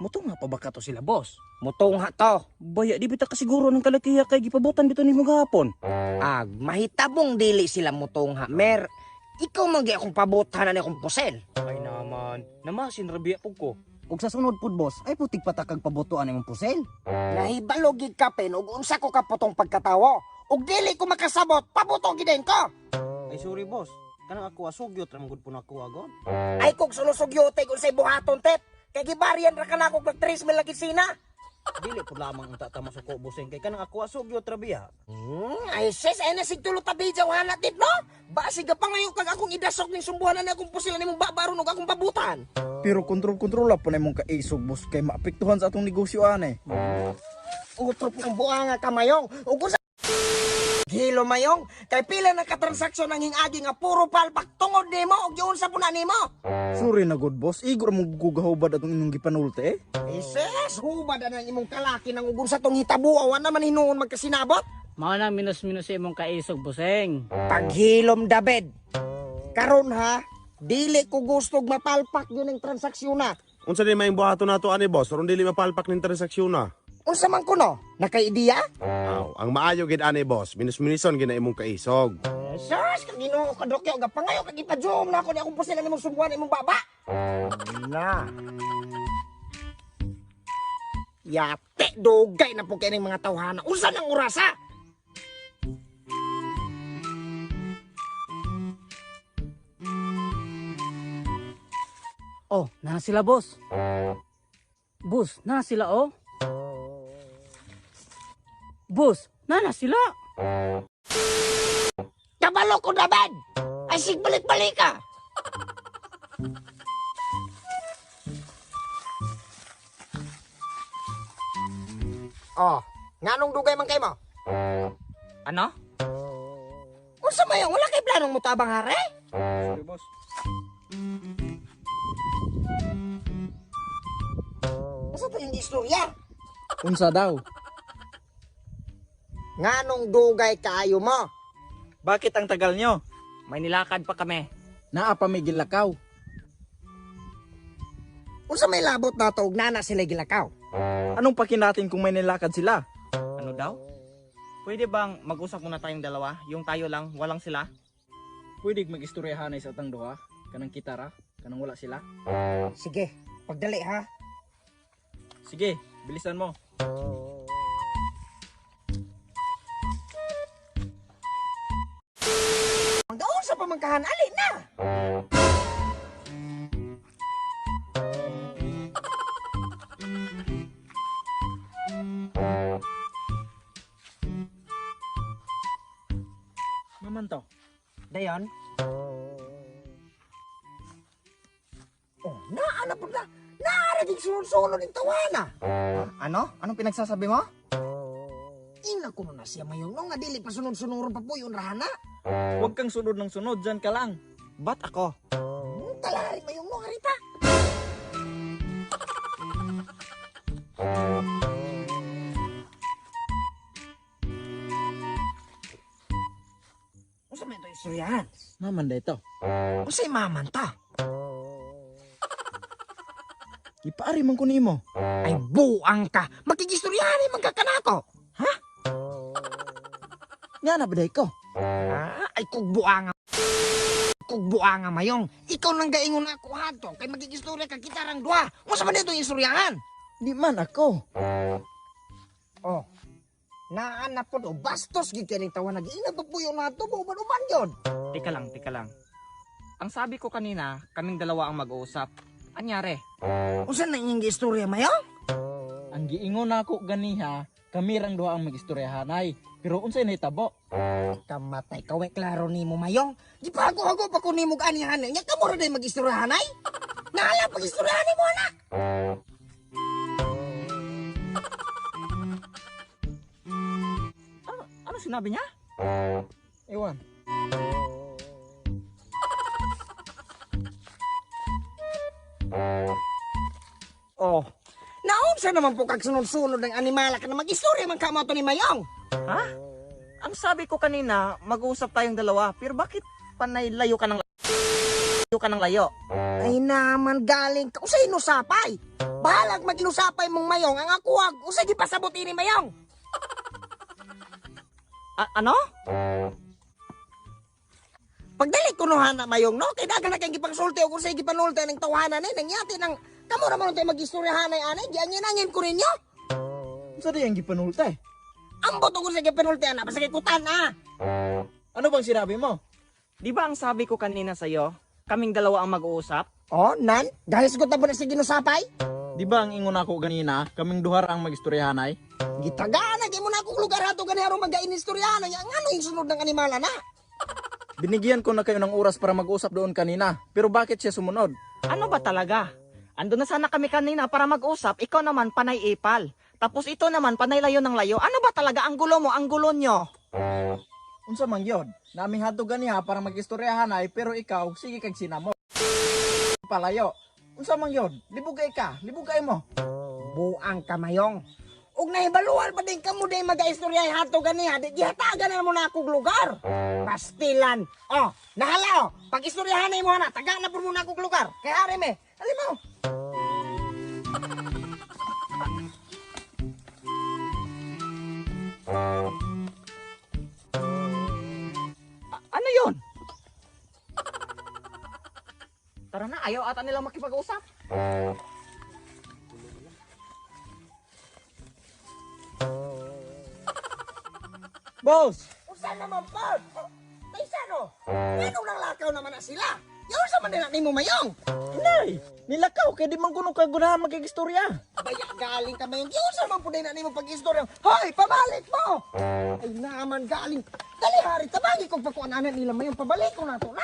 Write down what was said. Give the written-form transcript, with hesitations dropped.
Muto nga pa ba ka to sila, boss? Mutungha to. Baya, di bita kasiguro ng kalakiya kay gipabutan bito nimo gahapon. Ag, mahitabong dili sila mutungha, mer. Ikaw man gyud akong pabutan na akong pusel. Ay naman, namasin rabiya pug ko. Ug sa sunod pud, boss, ay putik patakag pabotoan imong pusel. Nahibalo gid ka pen og unsa ko kaputong pagkatawo. Ug dili ko makasabot, pabuto gid ko. Ay sorry, boss, kanang ako asugyot ra man gud po nako agod. Ay kog sulusugyote kung say buhaton tep. Kay gibarian ra kanako kag 3 mil lagi sina. Dili pud lamang ang tata masuko, bossing, kay kanang ako asugyot ra biya. Ay sis, ay na sig tulo tabi jaw hanat dit no. Basig ka pa ngayon kag akong idasok ning sumbuhan na akong pusil nimong babaron og akong pabutan. Pero kontrol-kontrol pa na imong kaisog, boss, kay maapektuhan sa atong negosyo ane. Utro po ang buanga ka mayong. Ug unsa Gilo mayong, kay pila na katransaksyon ang hingagi nga puro palpak tungod nimo og giunsa po na nimo. Sorry na good, boss, igor mo gugahubad atong inyong gipanulti eh. Ises, hubad na ang imong kalaki nang ugun sa tong hitabo, awan naman hinuon magkasinabot. Mao na minus-minus sa imong kaisog, buseng. Paghilom David. Karon ha, dili ko gustog mapalpak yun ang transaksyon na. Unsa di may buhaton nato ani, boss, aron dili mapalpak ning transaksyon na? Unsa man kuno? Nakaidiya? Aw, ang maayo gid ani, boss, minus-minuson gid na imong kaisog. Sus, kag Ginoo ka dokyo ga pangayo kag ipa-zoom na ako ni akong pusilan nimong sumbuhan imong baba. Na. Yate dugay na po kay ning mga tawhana. Unsa nang orasa? Oh, na sila, boss. Boss, na sila oh. Boss, na sila. Kabalo ko na bad. Ay sig balik-balik ka. Oh, nganong dugay man kay mo? Ano? Unsa may wala kay planong mutabang hare? Sorry, boss. Unsa to yung istorya? Unsa daw? Nganong dugay kaayo mo? Bakit ang tagal nyo? May nilakad pa kami. Naa pa may gilakaw. Unsa may labot na to og nana sila gilakaw? Anong pakinatin kung may nilakad sila? Ano daw? Pwede bang mag-usap muna tayong dalawa? Yung tayo lang, walang sila? Pwede mag-istoryahanay sa atang duha? Kanang kitara? Kanang wala sila? Sige, pagdali ha. Sige, bilisan mo. Magaunsa pa man kahan ali na. Maman to. Dayon. Oh, naa na pud na. Naa ra gid sulod-sulod ning tawana. Ano? Anong pinagsasabi mo? Ina kuno na siya mayon no nga dili pa sunod-sunuron pa po yun rahana. Huwag kang sunod ng sunod, dyan ka lang. Ba't ako? Talari mayong no harita. Unsa man to istoryahan? Maman da ito. Unsay maman ta? Ipaari man ko nimo. Ay buang ka. Makigistoryahan man ka kanako. Nga na ba day ko? Ah, ay kugbuanga. Kugbuanga mayong. Ikaw nang gaingon ako hadto kay magigistorya ka kitarang duha. Unsa man dito istoryahan? Di man ako. Oh. Naa na pod o bastos gid kay ning tawa nag-iinag pa puyo nato mo uban-uban gyud. Teka lang, teka lang. Ang sabi ko kanina, kaming dalawa ang mag-uusap. Anyari? Unsa na inyong istorya mayong? Ang giingon nako ganiha, kami rang duha ang mag-istoryahanay. Pero unsay nahitabo? Kamatay ka we klaro nimo mayong. Gipago-hago pa ko nimo ganihan nya kamo ra day magistoryahanay. Naala pag istoryahan nimo ana. Ano, ano sinabi niya? Ewan. Oh. Naunsa naman po kag sunod-sunod ng animala ka na magistorya man kamo to ni Mayong. Ha? Ang sabi ko kanina, mag-uusap tayong dalawa. Pero bakit panay layo ka ng layo ka ng layo? Ay naman galing ka. Usay nusapay. Bahalag magnusapay mong mayong ang akuwag. Usay gipasabot ini mayong. Ano? Pagdali ko no hana mayong no kay dagan na kay gipangsulti og usay gipanulti ning tawhana ni nangyati nang kamo ra man tayo magistoryahanay anay giangin-angin ko ninyo. Unsa day ang gipanultay? Ambot og usay gipanulti ana basta kay kutan ah. Ano bang sinabi mo? Di ba ang sabi ko kanina sa'yo, kaming dalawa ang mag-uusap? Oh, nan, gahis ko ta na sa ginusapay. Di ba ang ingon ako ganina, kaming duha ra ang magistoryahanay? Gitagaan na kay mo na akong lugar hato gani aron magain istoryahan nya ngano yung sunod ng animala na. Binigyan ko na kayo ng oras para mag-usap doon kanina, pero bakit siya sumunod? Ano ba talaga? Ando na sana kami kanina para mag-usap, ikaw naman panay ipal. Tapos ito naman panay layo ng layo. Ano ba talaga ang gulo mo, ang gulo nyo? Unsa man gyud? Naming hadto ganiha para magistoryahanay, pero ikaw sige kag sinamo. Palayo. Unsa man gyud? Libugay ka, libugay mo. Buang kamayong. Ug nahibaluan pa din kamo day magaistorya hato gani ha, di gihatagan na mo na akong lugar. Pastilan. Oh, nahala oh. Pag istoryahan mo na, taga na pud mo na akong lugar. Kay ari me. Alimo. Ano yun? Tara na, ayaw ata nilang makipag-usap. Boss, Usa naman pa. Oh, Taysa no. Nganong nanglakaw naman na sila? Yaw sa man nila nimo mayong. inay, nilakaw kay di man kuno ka gunahan makigistorya. Baya galing ka mayong. Yaw sa man pud na nimo pag-istorya. Hoy, pabalik mo. Ay naman galing. Dali hari, tabangi kog pakuan nila mayong pabalik ko na to na.